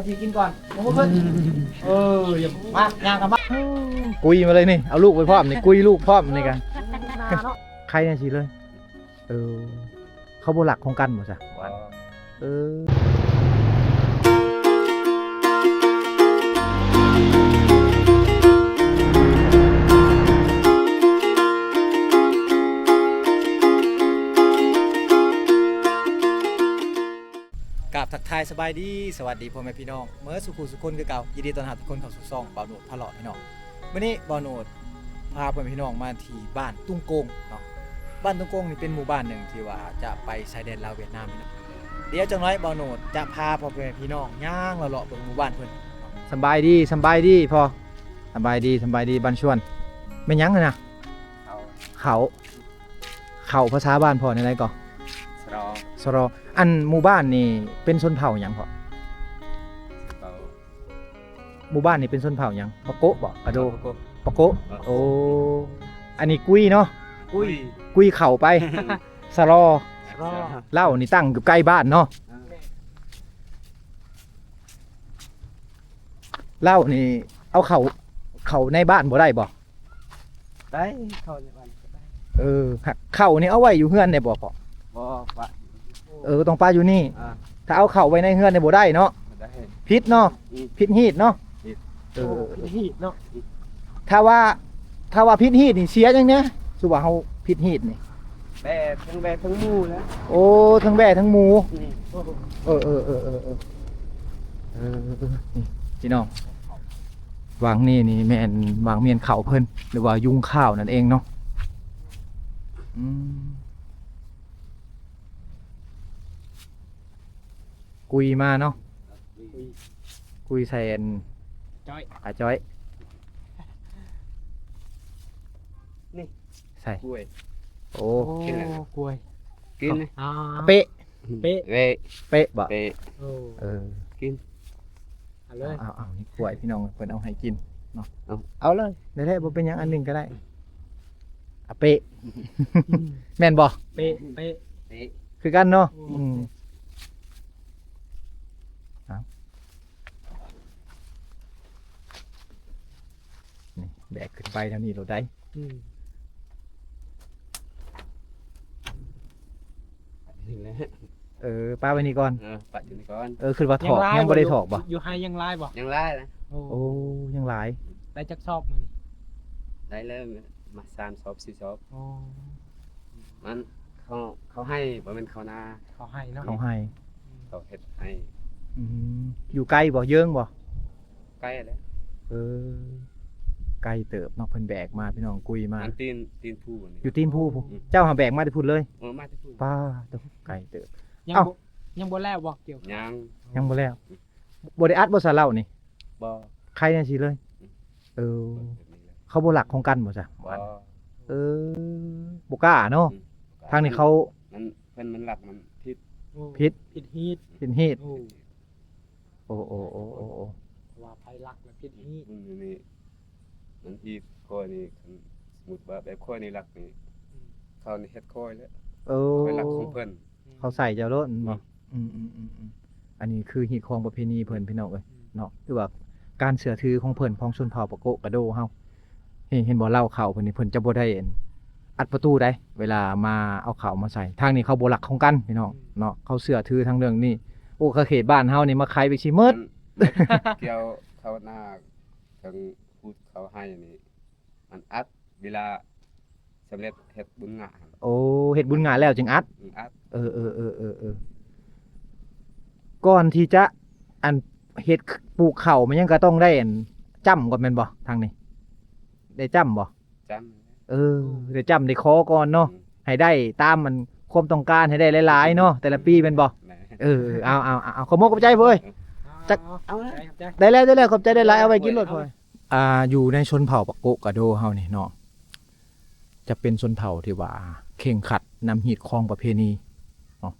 ຊິກິນກ່ອນ ໂອ້ ເພິ່ນ ເອີ ຢ່າມາ ຍ່າງເຂົ້າມາ ກຸຍມາເລີຍນີ້ ເອົາລູກໄປພ້ອມນີ້ ກຸຍລູກພ້ອມນີ້ກະ ໄຄແນ່ຊິເລີຍ. ເອີ ເຂົາບໍ່ລັກຂອງກັນບໍ່ຊະ? ບໍ່ ເອີ ກາບທັກທາຍສະບາຍດີ ສະຫວັດດີພໍ່ແມ່ພີ່ນ້ອງເໝິດສູ່ຜູ້ສູ່ຄົນຄືເກົ່າ. ຍິນດີຕ້ອນຮັບທຸກຄົນເຂົ້າສູ່ຊ່ອງບ່າວໂນດພາເລາະພີ່ນ້ອງ. ມື້ນີ້ບ່າວໂນດພາພໍ່ແມ່ພີ່ນ້ອງມາທີ່ບ້ານຕຸງໂກງເນາະ. ບ້ານຕຸງໂກງນີ້ເປັນໝູ່ບ້ານໜຶ່ງທີ່ວ່າຈະໄປຊາຍແດນລາວຫວຽດນາມພີ່ນ້ອງ. ດຽວຈັກໜ້ອຍບ່າວໂນດຈະພາພໍ່ແມ່ພີ່ນ້ອງຍ່າງເລາະໆເບິ່ງໝູ່ບ້ານເພິ່ນ. ສຳບາຍດີ ສຳບາຍດີພໍ່ ສຳບາຍດີ ສຳບາຍດີ ບ້ານຊວນ. ແມ່ນຫຍັງຫັ້ນນະ? ເຂົ້າ ເຂົ້າ ເຂົ້າພາສາບ້ານພໍ່ແນວໃດກໍ? ສະລໍ ສະລໍ. ອັນໝູ່ບ້ານນີ້ເປັນຊົນເຜົ່າຫຍັງພໍ່? ເຜົ່າ ໝູ່ບ້ານນີ້ເປັນຊົນເຜົ່າຫຍັງ? ປາໂກະບໍ? ກະໂດ? ປາໂກະ ປາໂກະ. ເອີ ໂອ້ ອັນນີ້ກຸຍເນາະ? ກຸຍ ກຸຍເຂົ້າໄປ ສະລໍ ສະລໍ. ເລົ້ານີ້ຕັ້ງຢູ່ໃກ້ບ້ານເນາະ? ເອີ ເລົ້ານີ້ເອົາເຂົ້າ ເຂົ້າໃນບ້ານບໍ່ໄດ້ບໍ? ໄດ້ ເຂົ້າໃນບ້ານກໍໄດ້. ເອີ ເຂົ້ານີ້ເອົາໄວ້ຢູ່ເຮືອນໄດ້ບໍ່ພໍ່? ບໍ່ ປະຢູ່ ເອີ ຕ້ອງປະຢູ່ນີ້. ອ່າ ຖ້າເອົາເຂົ້າໄວ້ໃນເຮືອນນີ້ບໍ່ໄດ້ເນາະ? ບໍ່ໄດ້ ຜິດເນາະ? ອືມ ຜິດຮີດເນາະ? ຜິດ ເອີ ຜິດຮີດເນາະ. ຖ້າວ່າ ຖ້າວ່າຜິດຮີດນີ້ເສຍຫຍັງແດ່? ສົມມຸດວ່າເຮົາຜິດຮີດນີ້ ແບ ທັງແບທັງໝູ່ແຫຼະ. ໂອ້ ທັງແບທັງໝູ່. ອືມ ເອີ ເອີ ເອີ ເອີ ເອີ ເອີ ນີ້ພີ່ນ້ອງ ວາງນີ້ນີ້ແມ່ນວາງມ້ຽນເຂົ້າເພິ່ນ ຫຼືວ່າຍຸງຂ້າວນັ້ນເອງເນາະ. ອືມ ກຸຍມາເນາະ ກຸຍ ກຸຍໃສ່ອັນຈ້ອຍ ອາຈ້ອຍ ນີ້ ໃສ່ ກ້ວຍ. ໂອ້ ໂອ້ ກິນແລ້ວ ກ້ວຍ ກິນ ອ່າ ເປະ ເປະ ເປະ ເປະບໍ? ເປະ ໂອ້ ເອີ ກິນ ເອົາເລີຍ ເອົາ ເອົາ ນີ້ກ້ວຍພີ່ນ້ອງ ເພິ່ນເອົາໃຫ້ກິນເນາະ. ເອົາ ເອົາເລີຍ ໄດ້ແລ້ວ ບໍ່ເປັນຫຍັງ ອັນໜຶ່ງກໍໄດ້. ອາ ເປະ ອືມ ແມ່ນບໍ່? ເປະ ເປະ ເປະ ຄືກັນເນາະ. ໂອ້ ອືມ ເອົາ ນີ້ແບກຂຶ້ນໄປທາງນີ້ໂລດໄດ໋. ອືມ ນີ້ແຫຼະ ເອີ ປະໄວ້ນີ້ກ່ອນ. ເອີ ປະຢູ່ນີ້ກ່ອນ. ເອີ ຄິດວ່າຖອກ ຍັງບໍ່ໄດ້ຖອກບໍ? ຢູ່ໄຮ່ຍັງຫຼາຍບໍ? ຍັງຫຼາຍນະ. ໂອ້ ໂອ້ ຍັງຫຼາຍ. ໄດ້ຈັກສອບມື້ນີ້? ໄດ້ແລ້ວມາສາມສອບ ສີ່ສອບ. ອໍ ມັນເຂົ້າ ເຂົ້າໄຮ່ ບໍ່ແມ່ນເຂົ້ານາ. ເຂົ້າໄຮ່ເນາະ ເຂົ້າໄຮ່ ອືມ ເຂົາເຮັດໄຮ່. ອືມ ຢູ່ໄກບໍ່? ເຢິງບໍ່? ໄກແຫຼະ. ເອີ ໄກເຕີບເນາະ ເພິ່ນແບກມາ ພີ່ນ້ອງ ກຸຍມາ. ອັນຕີນ ຕີນພູນີ້ ຢູ່ຕີນພູພຸ້ນ. ອືມ ເຈົ້າຫາແບກມາແຕ່ພຸ້ນເລີຍ? ເອີ ມາແຕ່ພຸ້ນ. ປ້າໂທ້ ໄກເຕີບ. ຍັງ ເອົ້າ ບໍ່ ຍັງບໍ່ແລ້ວບໍ່ກ່ຽວ? ຍັງ ຍັງບໍ່ແລ້ວ. ອືມ ບໍ່ໄດ້ອັດບໍ່ຊະເຫຼົ້ານີ້? ບໍ່ ໄຄແນ່ຊິເລີຍ. ອືມ ເອີ ເຂົາບໍ່ລັກຂອງກັນບໍ່ຊະ? ບໍ່ ເອີ ບໍ່ກ້າເນາະ. ອືມ ທາງນີ້ເຂົາ ມັນ ເພິ່ນມັນລັກ ມັນຜິດ. ໂອ້ ຜິດ ຜິດຮີດ ຜິດຮີດ. ໂອ້ ໂອ້ ໂອ້ ໂອ້ ໂອ້ ວ່າໃຜລັກລະຜິດຮີດ. ອືມ ນີ້ ມັນຮີດຂ້ອຍນີ້ ຄັນສົມມຸດວ່າແບບຂ້ອຍນີ້ລັກນີ້ ອືມ ເຂົານີ້ເຮັດຂ້ອຍແລ້ວ. ເອີ ຂ້ອຍລັກຂອງເພິ່ນ. ອືມ ເຂົາໃສ່ເຈົ້າໂລດແມ່ນບໍ່? ອືມ ອືມ ອັນນີ້ຄືຮີດຄອງປະເພນີເພິ່ນ ອືມ ພີ່ນ້ອງເອີຍ ອືມ ເນາະ ຄືວ່າການເຊື່ອຖືຂອງເພິ່ນ ຂອງຊົນເຜົ່າປາໂກະກະໂດເຮົາ. ເຫັນ ເຫັນບໍ່ ເລົ້າເຂົ້າເພິ່ນນີ້ ເພິ່ນຈະບໍ່ໄດ້ອັດປະຕູໃດ ເວລາມາເອົາເຂົ້າມາໃສ່. ທາງນີ້ເຂົາບໍ່ລັກຂອງກັນ ພີ່ນ້ອງ ອືມ ເນາະ ເຂົາເຊື່ອຖືທາງເລື່ອງນີ້. ໂອ້ ຂະເຂດບ້ານເຮົານີ້ມາໄຂໄປຊິໝົດ. ມັນກ່ຽວເຂົ້ານາ ເຖິງຂູດເຂົ້າໄຮ່ນີ້ ມັນອັດ ເວລາສຳເລັດເຮັດບຸນງາຫັ້ນ. ໂອ້ ເຮັດບຸນງາແລ້ວຈຶ່ງອັດ. ອືມ ອັດ. ເອີ ເອີ ເອີ ເອີ ເອີ ກ່ອນທີ່ຈະ ອັນ ເຮັດ ປູກເຂົ້າ ມັນຍັງກະຕ້ອງໄດ້ ອັນ ຈ້ຳກ່ອນແມ່ນບໍ່? ທາງນີ້ໄດ້ຈ້ຳບໍ່? ຈ້ຳ. ເອີ ໄດ້ຈ້ຳໄດ້ຂໍກ່ອນເນາະ. ອືມ ໃຫ້ໄດ້ຕາມ ອັນ ຄວາມຕ້ອງການ ໃຫ້ໄດ້ຫຼາຍໆເນາະ ແຕ່ລະປີແມ່ນບໍ່? ແມ່ນ. ເອີ ເອົາ ເອົາ ເອົາ ຂອບມຸກຂອບໃຈເພິ່ນ. ເອີ ຈັກ ເອົາ ເອົາ ໄດ້ແລ້ວ ໄດ້ແລ້ວ ຂອບໃຈຫຼາຍໆ ເອົາໄວ້ກິນໂລດ. ອືມ ເອົາ ເອົາ ອ່າ ຢູ່ໃນຊົນເຜົ່າປາໂກະກະໂດເຮົານີ້ເນາະ ຈະເປັນຊົນເຜົ່າທີ່ວ່າເຄັ່ງຄັດນຳຮີດຄອງປະເພນີເນາະ.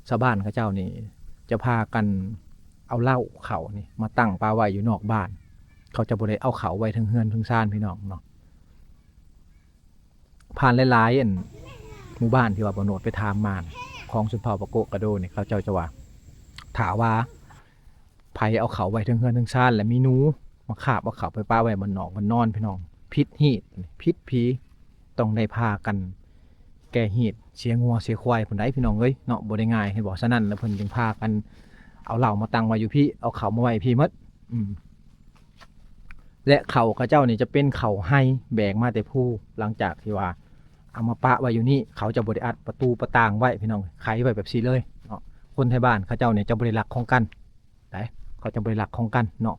ຊາວບ້ານເຂົາເຈົ້ານີ້ຈະພາກັນເອົາເລົ້າເຂົ້ານີ້ມາຕັ້ງປະໄວ້ຢູ່ນອກບ້ານ. ເຂົາຈະບໍ່ໄດ້ເອົາເຂົ້າໄວ້ເທິງເຮືອນເທິງຊານ ພີ່ນ້ອງເນາະ. ຜ່ານຫຼາຍໆ ອັນ ໝູ່ບ້ານທີ່ວ່າບ່າວໂນດໄປຖາມມາ ຂອງຊົນເຜົ່າປາໂກະກະໂດນີ້ ເຂົາເຈົ້າຈະວ່າ ຖ້າວ່າ ໃຜເອົາເຂົ້າໄວ້ເທິງເຮືອນເທິງຊານ ແລະມີໜູມາຄາບເອົາເຂົ້າໄປປະໄວ້ບ່ອນນອກບ່ອນນອນ ພີ່ນ້ອງ ຜິດຮີດ ຜິດຜີ ຕ້ອງໄດ້ພາກັນແກ້ຮີດ ເສຍງົວເສຍຄວາຍພຸ້ນໃດ໋ ພີ່ນ້ອງເອີຍເນາະ ບໍ່ໄດ້ງ່າຍ ເຫັນບໍ່? ສະນັ້ນລະເພິ່ນຈຶ່ງພາກັນເອົາເຫຼົ້າມາຕັ້ງໄວ້ຢູ່ພີ້ ເອົາເຂົ້າມາໄວ້ພີ້ໝົດ ອືມ ແລະເຂົ້າເຂົາເຈົ້ານີ້ຈະເປັນເຂົ້າໄຮ່ ແບກມາແຕ່ພູ ຫຼັງຈາກທີ່ວ່າເອົາມາປະໄວ້ຢູ່ນີ້ ເຂົາຈະບໍ່ໄດ້ອັດປະຕູປະຕ່າງໄວ້ ພີ່ນ້ອງ ໄຂໄວ້ແບບຊີ້ເລີຍເນາະ ຄົນໄທບ້ານເຂົາເຈົ້ານີ້ຈະບໍ່ໄດ້ລັກຂອງກັນ ໄດ໋ ເຂົາຈະບໍ່ໄດ້ລັກຂອງກັນເນາະ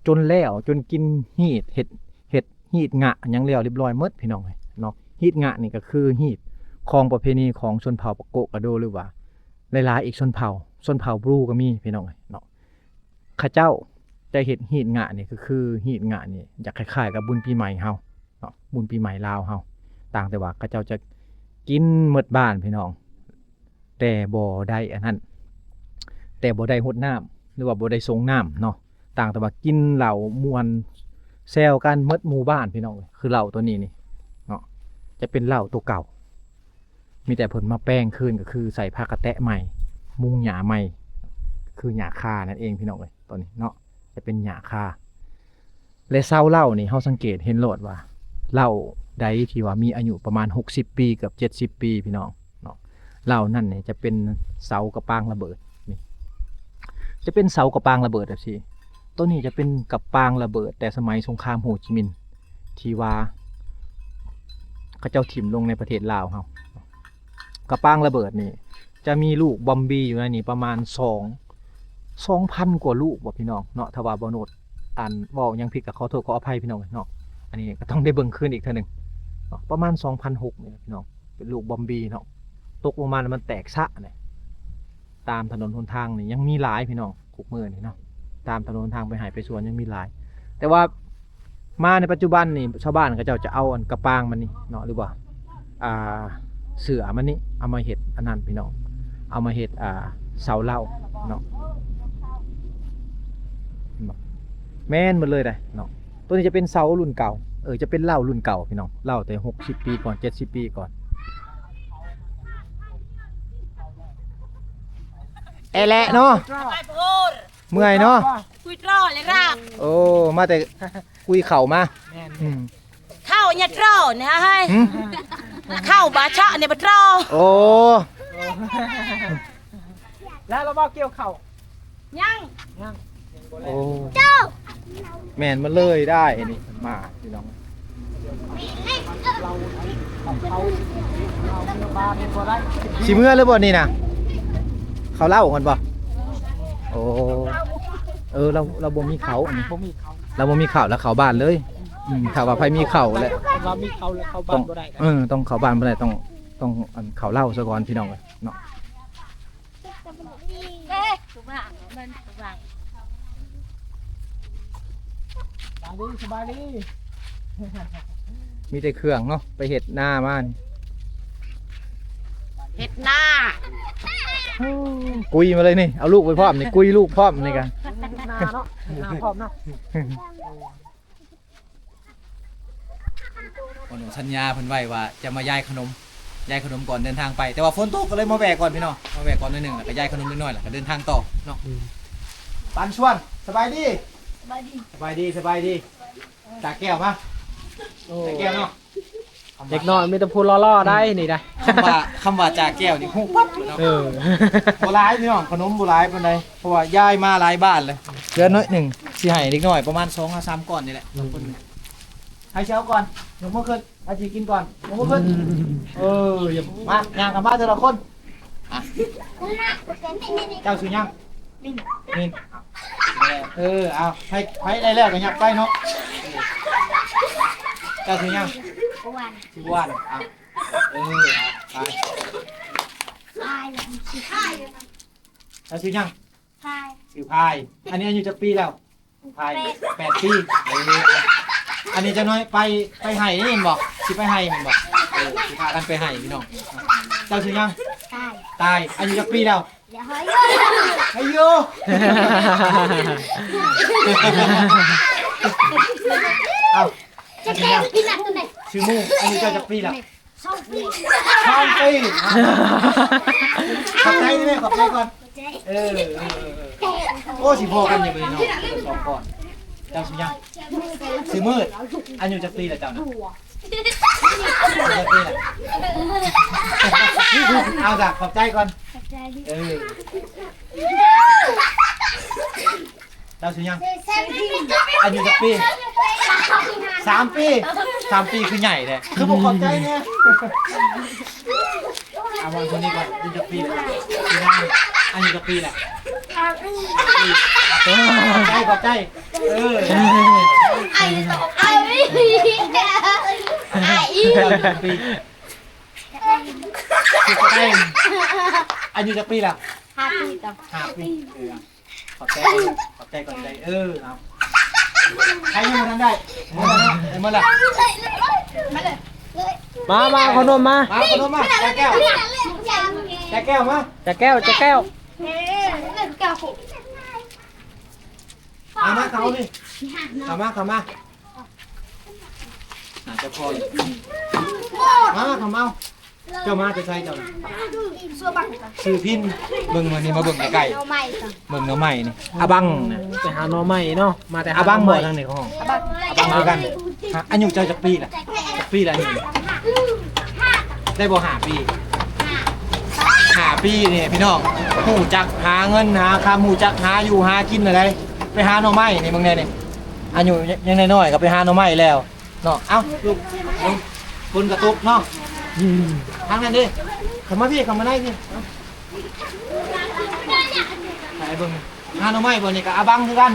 ຈົນແລ້ວ ຈົນກິນຮີດ ເຮັດ ເຮັດຮີດງະຫຍັງແລ້ວຮຽບຮ້ອຍໝົດ ພີ່ນ້ອງເອີຍເນາະ ຮີດງະນີ້ກໍຄືຮີດຂອງປະເພນີຂອງຊົນເຜົ່າປະໂກະກະໂດ ຫຼືວ່າຫຼາຍໆອີກຊົນເຜົ່າ ຊົນເຜົ່າບລູກໍມີ ພີ່ນ້ອງເອີຍເນາະ ເຂົາເຈົ້າຈະເຮັດຮີດງະນີ້ ກໍຄືຮີດງະນີ້ຈະຄ້າຍໆກັບບຸນປີໃໝ່ເຮົາເນາະ ບຸນປີໃໝ່ລາວເຮົາ ຕ່າງແຕ່ວ່າເຂົາເຈົ້າຈະກິນໝົດບ້ານ ພີ່ນ້ອງ ແຕ່ບໍ່ໄດ້ອັນນັ້ນ ແຕ່ບໍ່ໄດ້ຫົດນ້ຳ ຫຼືວ່າບໍ່ໄດ້ສົງນ້ຳເນາະ ຕ່າງແຕ່ວ່າກິນເຫຼົ້າມ່ວນແຊວກັນໝົດໝູ່ບ້ານ ພີ່ນ້ອງເອີຍ ຄືເຫຼົ້າໂຕນີ້ນີ້ເນາະ ຈະເປັນເຫຼົ້າໂຕເກົ່າ ມີແຕ່ເພິ່ນມາແປງຄືນ ກໍຄືໃສ່ຜ້າກະແຕະໃໝ່ ມຸງຫຍ້າໃໝ່ ຄືຫຍ້າຄານັ້ນເອງ ພີ່ນ້ອງເອີຍ ຕອນນີ້ເນາະ ຈະເປັນຫຍ້າຄາ ແລະຊາວເຫຼົ້ານີ້ ເຮົາສັງເກດເຫັນໂລດວ່າ ເຫຼົ້າໃດທີ່ວ່າມີອາຍຸປະມານຫົກສິບປີ ເກືອບເຈັດສິບປີ ພີ່ນ້ອງເນາະ ເຫຼົ້ານັ້ນນີ້ຈະເປັນເສົາກະປາງລະເບີດ ນີ້ ຈະເປັນເສົາກະປາງລະເບີດແບບຊີ້ ໂຕນີ້ຈະເປັນກະປາງລະເບີດແຕ່ສະໄໝສົງຄາມໂຮຈິມິນ ທີ່ວ່າເຂົາເຈົ້າຖິ້ມລົງໃນປະເທດລາວເຮົາ ກະປາງລະເບີດນີ້ ຈະມີລູກບອມບີຢູ່ໃນນີ້ປະມານສອງ ສອງພັນກວ່າລູກບໍພີ່ນ້ອງເນາະ ຖ້າວ່າບໍ່ໂນດ ອັນ ເວົ້າຫຍັງຜິດກໍຂໍໂທດຂໍອະໄພພີ່ນ້ອງເນາະ ອັນນີ້ກໍຕ້ອງໄດ້ເບິ່ງຄືນອີກເທື່ອໜຶ່ງເນາະ ປະມານສອງພັນຫົກນີ້ແຫຼະພີ່ນ້ອງ ເປັນລູກບອມບີເນາະ ຕົກລົງມາແລ້ວມັນແຕກຊະນີ້ ຕາມຖະໜົນຫົນທາງນີ້ຍັງມີຫຼາຍພີ່ນ້ອງ ທຸກມື້ນີ້ເນາະ ຕາມຖະໜົນຫົນທາງໄປໄຮ່ໄປສວນຍັງມີຫຼາຍ ແຕ່ວ່າມາໃນປັດຈຸບັນນີ້ ຊາວບ້ານເຂົາເຈົ້າຈະເອົາອັນກະປາງມັນນີ້ເນາະ ຫຼືວ່າ ອ່າ ເສື່ອມັນນີ້ ເອົາມາເຮັດອັນນັ້ນພີ່ນ້ອງ ເອົາມາເຮັດ ອ່າ ເສົາເຫຼົ້າເນາະ ເຫັນບໍ່ ແມ່ນໝົດເລີຍເດ້ເນາະ ໂຕນີ້ຈະເປັນເສົາລຸ້ນເກົ່າ ເອີ ຈະເປັນເຫຼົ້າລຸ້ນເກົ່າພີ່ນ້ອງ ເຫຼົ້າແຕ່ຫົກສິບປີກ່ອນ ເຈັດສິບປີກ່ອນ ແອແລະເນາະ ເມື່ອຍເນາະ ກຸຍຕຣໍແລະລາບ ໂອ້ ມາແຕ່ກຸຍເຂົ້າມາ ແມ່ນ ອືມ ເຂົ້າຍາຕຣໍນີ້ເຮີ້ຍ ຫຶ ເຂົ້າບາຊະນີ້ບາຕຣໍ ໂອ້ ແລ້ວລາວບໍ່ກ່ຽວເຂົ້າ ຍັງ ຍັງ ໂອ້ ເຈົ້າ ແມ່ນມາເລີຍໄດ້ນີ້ ມາພີ່ນ້ອງ ຊິເມືອຫຼືບໍ່ນີ້ນະ ເຂົາເລົ່າກັນບໍ່ ໂອ້ ເອີ ລາວ ລາວບໍ່ມີເຂົ້າ ອັນນີ້ ບໍ່ມີເຂົ້າ ລາວບໍ່ມີເຂົ້າ ລາວເຂົ້າບ້ານເລີຍ ອືມ ຖ້າວ່າໃຜມີເຂົ້າແລ້ວ ລາວມີເຂົ້າແລ້ວເຂົ້າບ້ານບໍ່ໄດ້ ເອີ ຕ້ອງເຂົ້າບ້ານບໍ່ໄດ້ ຕ້ອງ ຕ້ອງ ອັນ ເຂົ້າເລົ່າຊະກ່ອນພີ່ນ້ອງເອີຍເນາະ ເອີ ສະບາຍດີ ສະບາຍດີ ມີແຕ່ເຄື່ອງເນາະ ໄປເຮັດນາມານີ້ ເຮັດນາ ກຸຍມາເລີຍນີ້ ເອົາລູກໄປພ້ອມນີ້ ກຸຍລູກພ້ອມນີ້ກະ ເຮັດນາເນາະ ເຮັດນາພ້ອມເນາະ. ໂອ້ໂຫ ສັນຍາເພິ່ນໄວ້ວ່າຈະມາຢາຍຂະໜົມ ຢາຍຂະໜົມກ່ອນເດີນທາງໄປ ແຕ່ວ່າຝົນຕົກກໍເລີຍມາແວ່ກ່ອນພີ່ນ້ອງ ມາແວ່ກ່ອນໜ້ອຍໜຶ່ງ ແລ້ວກໍຢາຍຂະໜົມເລັກນ້ອຍ ແລ້ວກໍເດີນທາງຕໍ່ເນາະ ອືມ ປັນຊວນ ສະບາຍດີ ສະບາຍດີ ສະບາຍດີ ສະບາຍດີ ຕາແກ້ວມາ ໂອ້ ຕາແກ້ວເນາະ ເດັກນ້ອຍມີແຕ່ຜູ້ຫຼໍ່ໆໄດ໋ນີ້ໄດ໋ ຄຳວ່າ ຄຳວ່າຈ່າແກ້ວນີ້ຮູ້ປັບເລີຍເນາະ ເອີ ບໍ່ຫຼາຍພີ່ນ້ອງ ຂະໜົມບໍ່ຫຼາຍປານໃດ ເພາະວ່າຢາຍມາຫຼາຍບ້ານເລີຍ ເຫຼືອໜ້ອຍໜຶ່ງ ຊິໃຫ້ເດັກນ້ອຍປະມານສອງຫາສາມກ້ອນນີ້ແຫຼະ ອືມ ໃຜຊິເອົາກ່ອນ ຍົກມືຂຶ້ນ ໃຜຊິກິນກ່ອນ ຍົກມືຂຶ້ນ ອືມ ເອີ ມາ ຍ່າງເຂົ້າມາເທື່ອລະຄົນ ອ່ະ ເຈົ້າຊື່ຫຍັງ? ມິນ ມິນ ເອີ ເອົາ ໃຜ ໃຜໄດ້ແລ້ວກໍຫຍັບໄປເນາະ ເຈົ້າຊື່ຫຍັງ? ອ້ວນ ຊື່ອ້ວນ ເອົາ ເອີ ເອົາ ໄປ ພາຍ ຊື່ພາຍ ເຈົ້າຊື່ຫຍັງ? ພາຍ ຊື່ພາຍ ອັນນີ້ອາຍຸຈັກປີແລ້ວ? ພາຍ ແປດ ແປດປີ ເອີ ອັນນີ້ຈັກໜ້ອຍໄປ ໄປໄຮ່ເດ້ແມ່ນບໍ່? ຊິໄປໄຮ່ແມ່ນບໍ່? ເອີ ຊິພາກັນໄປໄຮ່ພີ່ນ້ອງ ເຈົ້າຊື່ຫຍັງ? ຕາຍ ຕາຍ ອາຍຸຈັກປີແລ້ວ? ອາຍຸ ເອົ້າ ຊື່ໝູ່ ອາຍຸເຈົ້າຈັກປີແລ້ວ? ສອງປີ ສອງປີ ຂອບໃຈເດີແມ່ ຂອບໃຈກ່ອນ ເອີ ເອີ ເອີ ເອີ ໂອ້ ຊິພໍ້ກັນຢູ່ມື້ນີ້ເນາະ ສອງຄົນ. ເຈົ້າຊື່ຫຍັງ? ຊື່ມືດ. ອາຍຸຈັກປີລະເຈົ້ານະ? ຈັກປີລະ? ເອົາຊະ ຂອບໃຈກ່ອນ. ຂອບໃຈ. ເອີ ເຈົ້າຊື່ຫຍັງ? ອາຍຸຈັກປີ? ສາມປີ. ສາມປີຄືໃຫຍ່ແທ້ ຄືບໍ່ຂອບໃຈແດ່? ເອົາ ເອົາຄົນນີ້ກ່ອນ. ອາຍຸຈັກປີລະ? ອາຍຸຈັກປີລະ? ຂອບໃຈ ຂອບໃຈ. ເອີ ອາຍຸຈັກປີ? ອາຍຸຈັກປີລະ? ຫ້າປີ. ຫ້າປີ. ເອີ ຂອບໃຈ ຂອບໃຈ ຂອບໃຈ. ເອີ ເອົາ ໃຜຍັງບໍ່ທັນໄດ້? ໝົດແລ້ວເນາະ? ໝົດແລ້ວ. ມາ ມາ ເອົາຂະໜົມມາ. ມາ ເອົາຂະໜົມມາ. ແຈແກ້ວ ແຈແກ້ວມາ. ແຈແກ້ວ ແຈແກ້ວ. ເອົາມາ ເຂົ້ານີ້ ເຂົ້າມາ ເຂົ້າມາ. ໜ້າຈະພໍຢູ່. ມາ ເຂົ້າມາ. ເຈົ້າມາແຕ່ໃສເຈົ້ານະ? ຊື່ພິນ. ເບິ່ງມື້ນີ້ ມາເບິ່ງໃກ້ໆ ເບິ່ງໜໍ່ໄມ້ນີ້ ອາບັງນະ. ໄປຫາໜໍ່ໄມ້ເນາະ. ມາແຕ່ອາບັງບໍ່? ທາງນີ້ຂອງອາບັງຄືກັນ. ອາຍຸເຈົ້າຈັກປີລະ? ຈັກປີລະອາຍຸ? ໄດ້ບໍ່ ຫ້າປີ? ຫ້າປີນີ້ພີ່ນ້ອງ ຮູ້ຈັກຫາເງິນຫາຄຳ ຮູ້ຈັກຫາຢູ່ຫາກິນແນວໃດ. ໄປຫາໜໍ່ໄມ້ນີ້ ເບິ່ງແດ່ນີ້ ອາຍຸຍັງນ້ອຍໆ ກໍໄປຫາໜໍ່ໄມ້ແລ້ວ. ເນາະ. ເອົ້າ ລູກ ຝົນກະຕົກເນາະ. ອືມ ທາງນັ້ນເດ້. ເຂົ້າມາພີ່ ເຂົ້າມາໃນພີ່. ເອົ້າ ໄປເບິ່ງ ຫາໜໍ່ໄມ້ບໍ່? ນີ້ກະອາບັງຄືກັນ.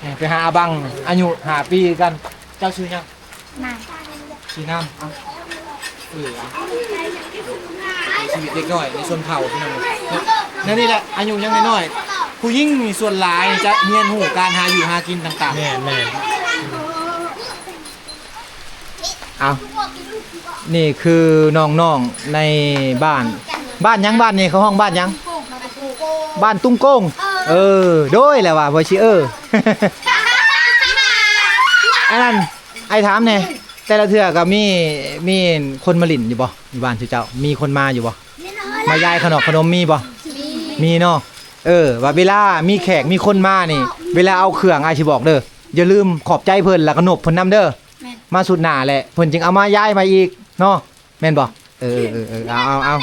ນີ້ໄປຫາອາບັງ ອາຍຸຫ້າປີຄືກັນ. ເຈົ້າຊື່ຫຍັງ? ນາມ. ຊື່ນາມ. ເອົ້າ ເອີ ເອົາ ຊີວິດເດັກນ້ອຍໃນຊົນເຜົ່າພີ່ນ້ອງເນາະ. ແນວນີ້ແຫຼະ ອາຍຸຍັງນ້ອຍໆ ຜູ້ຍິງນີ້ສ່ວນຫຼາຍຈະຮຽນຮູ້ການຫາຢູ່ຫາກິນຕ່າງໆ. ແມ່ນໆ. ເອົ້າ ນີ້ຄືນ້ອງໆໃນບ້ານ. ບ້ານຫຍັງ? ບ້ານນີ້ເຂົາຮ້ອງບ້ານຫຍັງ? ບ້ານຕຸງໂກງ. ເອີ ໂດຍແລ້ວວ່າບໍ່ຊິເອີ. ອັນນັ້ນ ອ້າຍຖາມແດ່ ແຕ່ລະເທື່ອກໍມີ ມີຄົນມາຫຼິ້ນຢູ່ບໍ່? ຢູ່ບ້ານຊື່ເຈົ້າ ມີຄົນມາຢູ່ບໍ່? ມາຢາຍຂະໜອກຂະໜົມມີບໍ່? ມີເນາະ. ເອີ ວ່າເວລາມີແຂກມີຄົນມານີ້ ເວລາເອົາເຄື່ອງ ອ້າຍຊິບອກເດີ ຢ່າລືມຂອບໃຈເພິ່ນ ແລ້ວກໍນົບເພິ່ນນຳເດີ. ມາຊຸດໜ້າແຫຼະ ເພິ່ນຈຶ່ງເອົາມາຢາຍໃໝ່ອີກເນາະ. ແມ່ນບໍ່? ເອີ ເອີ ເອີ ເອີ ເອົາ ເອົາ.